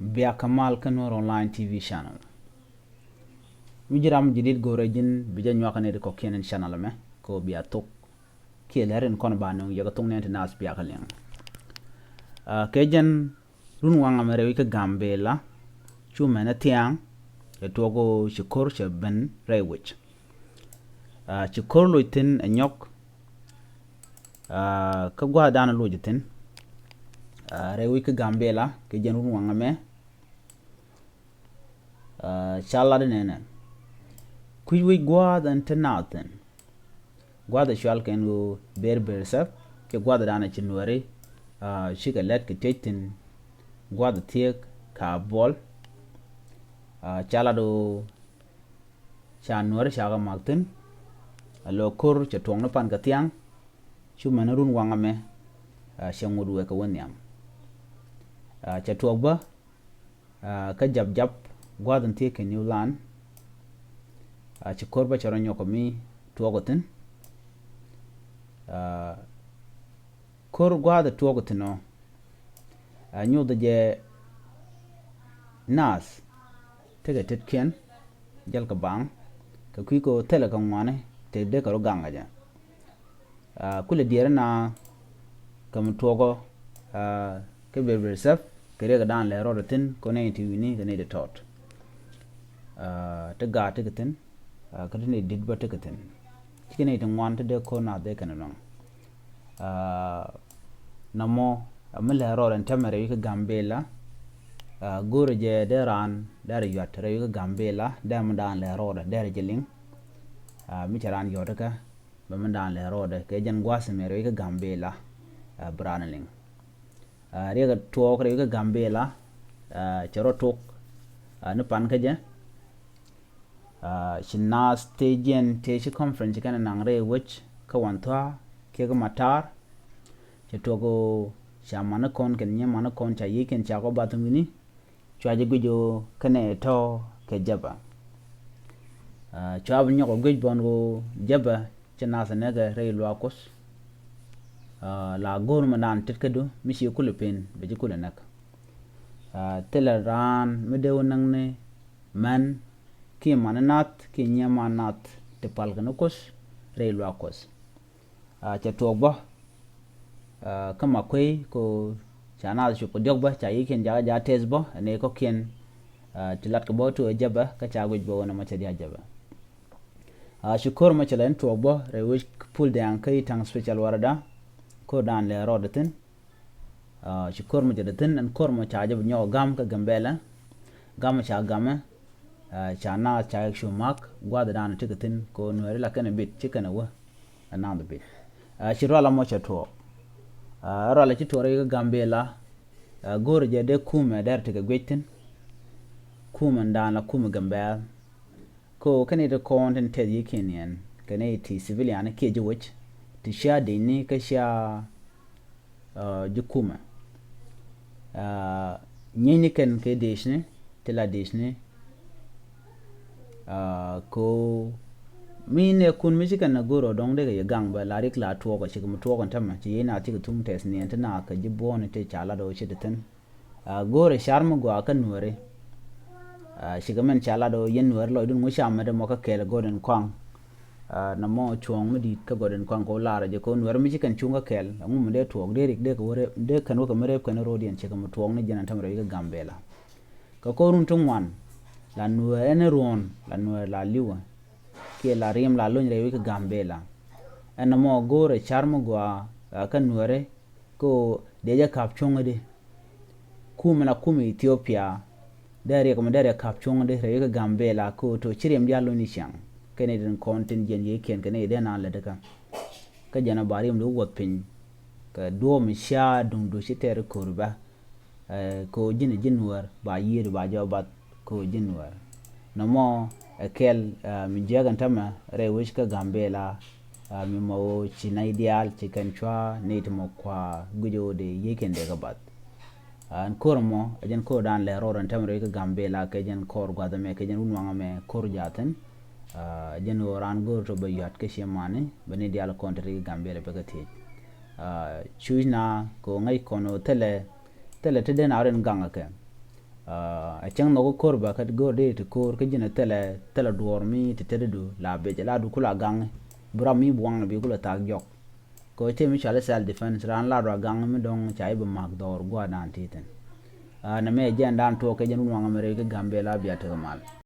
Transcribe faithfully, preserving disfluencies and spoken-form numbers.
Bia kä mal kä Nuer Online T V channel. Mi ji̱ ram jadid go̱rɛ ji̱n bi jɛ nyuak ni ri kɔkiɛn in channel mɛ kɛ ɣöö bia thok kiɛ lɛr in kɔn ba nöŋ yɛ kɛ thok ni in ti naath bia kä liŋ. Ah, kɛ jɛn run waŋ amɛ rɛy wi̱c kä Gambela cu mɛn a thiaŋ. Cɛ tuɔk ɣöö ci ko̱r cɛ ben rɛy wi̱c. Ah, ci ko̱r loc thi̱n ɛ nyɔk. Ah, kä gua̱a̱th dan loc thi̱n. Ah, rɛy wi̱c kä Gambela kɛ jɛn run waŋ amɛ. Ah, ca lat nɛnɛ. Kui̱ wi̱c gua̱a̱th ɛn te naath thi̱n. Gua̱a̱th ɛ cual kɛn ɣöö Ber Ber Sɛp kɛ gua̱a̱th dan ci Nuɛri. Ah, cikɛ lɛt kɛ tëc thi̱n gua̱a̱th thiek ka buɔl. Ah, ca lat ɣöö ca Nuɛri ca kɛ mak thi̱n. A lɔ ko̱r cɛ tuɔŋni pan kɛ thiaŋ. Cu mɛn run waŋ amɛ. Ah, cɛ ŋut wek kɛ wä nhiam. Ah, cɛ tuɔk bä. Ah, kä jap jap gua̱a̱th in thiek kɛ New Land. Ah, ci ko̱r bä cɛ rɔ nyɔk kɛ mi tuɔk kɛ thi̱n. Ah, ko̱r gua̱a̱th tuɔk kɛ thi̱n ɔ. Ah, nyuth jɛ naath tekɛ tetkiɛn jäl kɛ baŋ kɛ kui̱ kɛ ɣöö thilɛ kɛ ŋuani tek dee kɛ rɔ gaŋ kɛ jɛ. Ah, kulɛ diɛɛr na kɛ mi tuɔkɔ, ah, kɛ Ber Ber Sɛp kɛ riɛk dan lɛ rɔɔdɛ thi̱n kɛ nɛy ti wi̱ni kɛ nɛy ti tɔt. Ah, ti gaat tekɛ thi̱n, ah, kä ti nɛy dit bä tekɛ thi̱n. Cikɛ nɛy ti ŋuan ti dee ko̱r naath dee kɛn nɔŋ. Ah, namɔ, ah, mi lɛ rɔɔdɛ ɛn tɛmɛ rɛy wi̱c kä Gambela. Ah, go̱o̱rɛ jɛ dee raan dee rɛ yuat rɛy wi̱c kä Gambela dee mi dan lɛ rɔɔdɛ dee rɛ jɛ liŋ. Ah, mi cɛ raan yɔt kä bɛ mi dan lɛ rɔɔdɛ kɛ jɛn gua̱a̱th mɛ rɛy kä Gambela. Ah, bi raan liŋ. Ah, riɛk tuɔɔk rɛy kä Gambela. Ah, cɛ rɔ tok, ah, ni pan kä jɛ. Ah, ci naath tëë jiɛn tëë ci conference kɛn naŋ rɛy wec kä wan thua kiɛ kä matar. Cɛ tuɔk ca mani kɔn kɛn nyɛ mani kɔn ca yiëë kɛn ca kɔ bath wi̱ni. Cua jɛ guic ɣöö kɛnɛ tɔ̱ kɛ Jɛbɛ. Ah, cua bi nyɔk ɛ guic bɔn ɣöö Jɛbɛ ci naath ɛ näk ɛ rɛy luaak Kuoth. Ah, la go̱o̱r mi naan tet kädu mi ci kulɛ pen bɛ ci kulɛ näk. Ah, thilɛ raan mi dee wä näk ni män kiɛ mani nath kiɛ nyiɛ man nath ti pal kɛn Kuoth rɛy luaak Kuoth. Ah, cɛ tuɔɔk bä, ah, kä Makuey ko ca naath cop kɛ diɔk bä ca yiëëkiɛn jakä jakä tɛth bä ɛn ëë kɔ̱kiɛn. Ah, ti lat kɛ bä tuɔɔk Jɛbɛ kä ca guic bä wä nɔmɔ cɛ diaal Jɛbɛ. Ah, ci ko̱r mɔ cɛ lɛ in tuɔɔk bä rɛy wec Pul Dɛŋ kä i̱ taŋ special warada. Ko̱r dan lɛ rɔɔdɛ thi̱n. Ah, ci ko̱r mɔ cɛ dee thi̱n ɛn ko̱r mɔ ca jɛ bi nyɔk gam kä Gambela. Gam ca gamɛ, ah, ca naath ca cu mak gua̱a̱th dan tekɛ thi̱n ko Nuɛri la kɛn bit ci kɛn wä. Ɛ naath bit. Ah, ci rual amɔ cɛ tuɔɔk. Ah, rual ci tuɔɔk rɛy kä Gambela. Ah, go̱o̱r jɛ dee kumɛ dɛr tekɛ guic thi̱n. Kumɛ dan la kumɛ Gambela. Ko kɛn it kɔn tin tɛth yiëëkiɛn yɛn kɛn it ti civilian kiɛ ji̱ wec ti cia di̱cni kä cia, ah, ji̱ kumɛ. Ah, nyieeni kɛn kɛ di̱cni ti la di̱cni. Ah, ko mi nɛ kun mi ci kɛn a go̱r ɔ dɔ̱ŋ dee kɛ yɛ gaŋ bɛ la rik la tuɔɔk ɔ ci kɛ mi tuɔɔk ɛn tämɛ ci yɛn a ci kɛ thum tɛth niɛn ti na kɛ ji̱ buɔ̱ɔ̱ni ti ca lat ɔ ci ti thi̱n. Ah, go̱o̱rɛ car mi gɔaa kä Nuääri. Ah, cikɛ mɛn ca lat ɣöö yɛn Nuääri lɔcdun ŋu ca mɛt ɛmɔ kä kɛɛl gɔ̱dɛn kɔaŋ. Ah, nɔmɔ cuɔ̱ɔ̱ŋ mi di̱i̱t kä gɔ̱dɛn kɔaŋ kɛ ɣöö laarɛ jɛ kɛ ɣöö Nuääri mi ci kɛn cuŋ kä kɛɛl ɛŋu mi dee tuɔɔk dee rik dee kɛ wä rɛp dee kɛn wä kɛ mi rɛp kɛn ro̱o̱diɛn cikɛ mi tuɔɔk ni jɛn ɛn tämɛ rɛy kä Gambela. Kɛ ko̱run ti ŋuan la Nuääri ɛn ruɔ̱ɔ̱n la Nuääri la li̱wä kiɛ la riɛm la lony rɛy wi̱c kä Gambela. Ɛn nɔmɔ go̱o̱rɛ car mi gɔaa, ah, kä Nuääri Ko dee jɛ kap cuŋädi. Kumɛ na kumɛ Ethiopia. Dee riɛk mɛ dee riɛk kap cuŋädi rɛy kä Gambela ko to ci riɛm diaal luni ciaŋ. Kɛnɛ din kɔn tin jiɛn yiëëkiɛn kɛnɛ dee naan lät kä. Kä jɛn a ba riɛm di wuɔth piny. Kɛ duɔɔm cia duŋdu ci tɛɛr ko̱r bä. Eh, ko ji̱n ji̱n wär ba yiëëd ba jɔɔk bath. Ko ji̱n wär. Nɔmɔ ɛ kɛl, ah, mi jiäk ɛn tämɛ rɛy wec kä Gambela, ah, mi mɔ ɣöö ci nɛy diaal ci kɛn cua nɛy ti mɔ kua guic ɣöö dee yiëëkiɛn dee kɛ bath. Ah, ɛn ko̱r ɛmɔ ɛ jɛn ko̱r dan lɛ rɔɔd ɛn tämɛ rɛy wec kä Gambela kɛ jɛn kɔr gua̱th ɛmɛ kɛ jɛn wun waŋ ɛmɛ ko̱r jaathin. Ah, ɛ jɛn ɣöö raan go̱o̱r tɔ bɛ yuat kä ciɛ mani bɛ nɛy diaal kɔn te rɛy kä Gambela bɛ kɛ thiec. Ah, cuc na kɛ ɣöö ŋäc kɔn ɣöö thilɛ, thilɛ te den a rin gaŋ ɛ kɛ. Ɛ cäŋ nhɔk kä ko̱r bä kä go̱r dee ti ko̱r kä ji̱n ɛ thilɛ thilɛ duɔ̱ɔ̱r mi ti tetdu la biɛc la du kula gaŋ. Bi ram mi buaŋ bi kula thaak jɔk. Kɛ ɣöö tëë mi cɔal i̱ self defense raan la dua gaŋ mi dɔ̱ŋ ca i̱ bi ma̱k dhɔr gua̱a̱r dan ti thi̱n. Nɛ mɛ jɛn dan tuɔɔk kɛ jɛn wun waŋ mi rɛy kä Gambia la bia tekɛ mal.